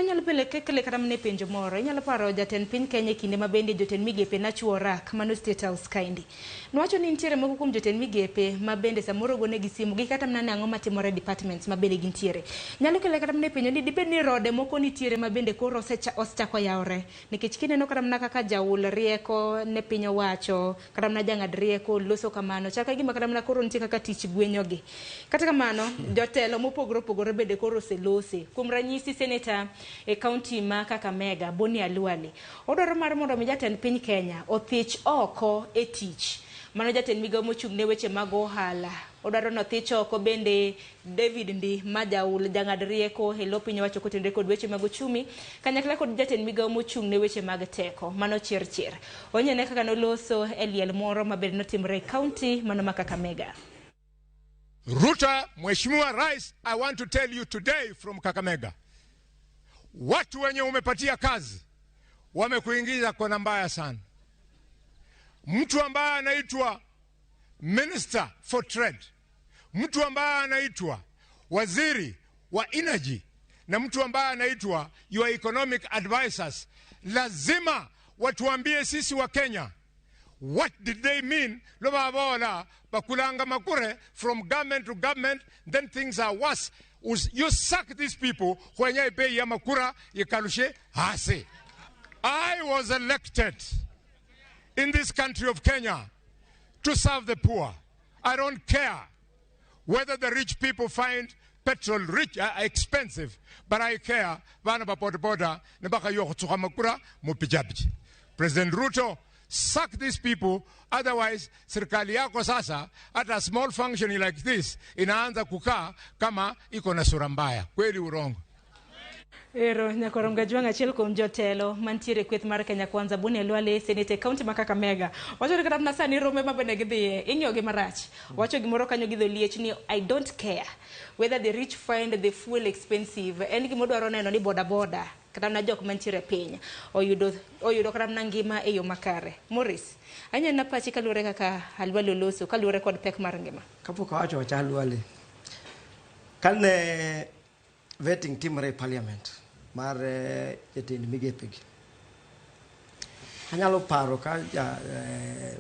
Manyalo pile kekle kata mana e penjo moro, inyalo paro jatend piny Kenya e kinde ma bende jotend migepe nachuo rak mano State House kaendi. Nowacho ni nitiere moko kuom jotend migepe ma bende samoro gonegi simu gi kata mana ni ang'o matimore e departments ma bende gintiere. Nyalo kele kata mana e penjo ni dibed ni rode moko nitiere ma bende koro osechako yawore. Nikech kineno kata mana kaka jaul rieko ne piny owacho, kata mana jang'ad rieko loso kamano, chal ka gima kata mana koro nitie kaka tich gwenyogi. Kata kamano, jotelo mopogore opogore bende koro oselose. Kuom ranyisi, seneta e kaunti ma Kakamega, Boni Khalwale, odwaro mar mondo mi jatend piny Kenya othich oko e tich. Mano jatend migawo mochung' ne weche mag ohala. Odwaro ni othich oko bende David Ndii ma jaul jang'ad rieko e lo piny owacho kotenore kod weche mag ochumi kanyakla kod jatend migawo mochung' ne weche mag teko mano Chirchir. Onyene kaka noloso e liel moro ma bende notimore e kaunti mano ma Kakamega. Ruto, Mheshimiwa Rais, I want to tell you today from Kakamega, watu wenye umepatia kazi wamekuingiza kona mbaya sana. Mtu ambaye anaitwa Minister for Trade, mtu ambaye anaitwa waziri wa energy na mtu ambaye anaitwa your economic advisors, lazima watuambie sisi wa Kenya what did they mean lobabola bakulanga makure from government to government, then things are worse. You sack these people kwenye bei ya makura ikalushe hasi. I was elected in this country of Kenya to serve the poor. I don't care whether the rich people find petrol expensive, but I care bana ba boda boda ne ba yo go makura mo pijapiji. President Ruto, sack these people, otherwise serikali yako sasa hata small functioning like this inaanza kukaa kama iko na sura mbaya. Kweli urongo? Ero nyakwar Gajwang', achiel kuom jotelo mantiere e kweth mar Kenya Kwanza, Boni Khalwale, seneta e kaunti ma Kakamega, wacho ni kata mana sani rombe ma bende gidhiye ing'iyo gi marach. Wacho gimoro kanyo gi dholiech ni I don't care whether the rich find the fuel expensive. En gima odwaro neno ni boda boda kata mana jok mantiere e piny oyudo kata mana ngima e yo makare. Morris, anyalo pachi kaluwore kaka Khalwale oloso kaluwore kod pek mar ngima. Kapok awacho wach Khalwale, kane vetting timore e parliament mar jatend migepegi, anyalo paro ka ja,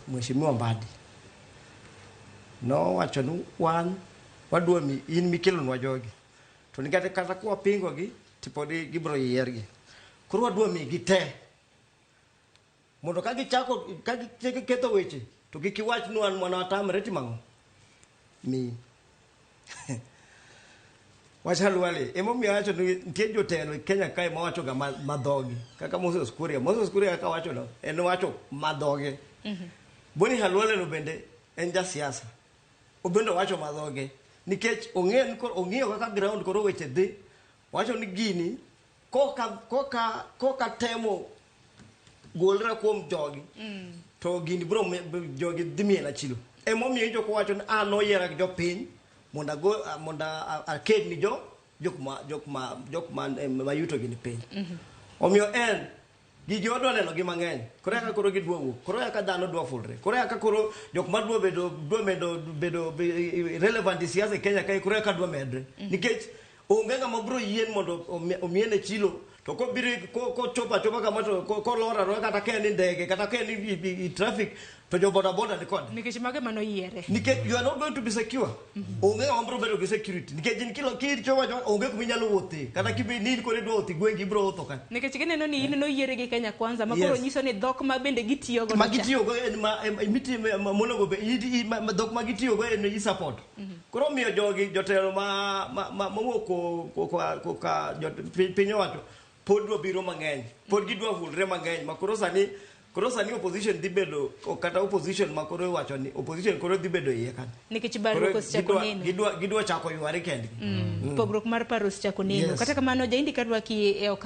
Mheshimiwa Mbadi nowacho ni wan wadwa mi in mikelonwa jogi to nikech kata kwapingogi to pod gibiro yiergi, koro wadwa migi te mondo ka gichako ka giketho weche to kik iwach ni wan mana watamre timo ang'o mi wach Khalwale. Emomiyo awacho ni nitie jotelo e Kenya kae mawacho ga madhogi kaka Moses Kuria. Moses Kuria kaka wacho no en wacho madhoge. Boni Khalwale no bende en jasiasa, obende owacho madhoge nikech ong'eyo ni koro ong'iyo kaka ground koro weche dhi. Wacho ni gini koka temo golra kuom jogi to gini bro jogi dhi miela chilo. Emomiyo ijo kowacho ni an noyiera gi jopiny mondo ago mondo aked ni jo jok ma yuto gi ni piny. Omiyo en gigi wadwa neno gi mang'eny. Koro eka koro gidwa wuok, koro eka dhano dwa fulre, koro eka koro jok ma dwa bedo dwa medo bedo relevant e siasa e Kenya kae, koro eka dwa medre nikech onge ng'ama biro yien mondo omiene chilo to kobiro kochopo achopa kama to kolor alora kata ka en e ndege kata ka en i traffic to jo boda boda ni kode. Nikech mago ema noyiere. Nikech you are not going to be secure. Onge ng'ama biro bedo gi security nikech in kilo kichopo achopa onge kuma inyalo wuothe kata kibe ni in koro idwa wuotho e gwengi ibiro wuotho ka. Nikech gineno ni in noyiere gi Kenya Kwanza ma koro nyiso ni dhok ma bende gitiyogo ma gitiyogo en ma mitime monego bed dhok ma gitiyogo en i support. Koro omiyo jogi jotelo ma mowuok koka piny owacho pod dwa biro mang'eny, pod gidwa hulre mang'eny ma koro sani opposition dhi bedo kata opposition ma koro iwacho ni opposition koro dhi bedo iye kanyo. Nikech barruok osechako neno. Gidwa chako yware kendgi. Pogruok mar paro osechako neno. Kata kamano, jaindi karwaki e okang'